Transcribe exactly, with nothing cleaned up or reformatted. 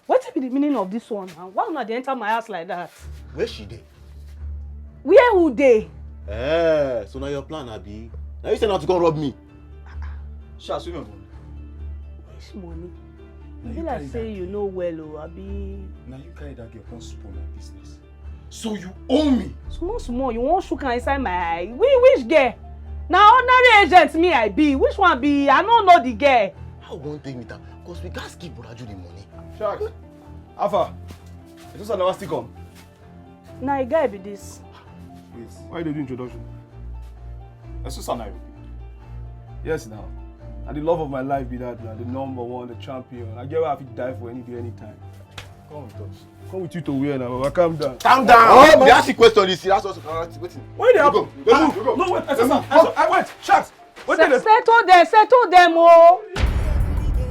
Wetin be the meaning of this one now? Why una dey enter my house like that? Where she dey? Where who dey? Eh, so na your plan, abi? Na you say na to come rob me. Sha, show me your money. Which money? Na E be you like carry say that you girl. No well o, abi? Na you carry that girl come spoil my business. So you owe me. Small small, you wan shook am inside my eye. Which, which girl? Na ordinary agent me I be. Which one be? I no know the girl. How we wan take meet am? Cause we gats give Boraju the money. Shark. Alpha. Is this another still come? Na a guy be this. Wait. Why you dey do introduction? Esusa na you be. Yes now. Na the love of my life be that now. The number one, the champion. I get where I fit die for any day, anytime. Come with us. Come with you to where now, Baba? Calm down. Calm down. Oh, they ask you question, you see. That's also wetin. Why they Go, happen? go, go, go. No, wait, Esusa. Esusa, wait, Sharks. Wait Se- till Settle there, settle them o.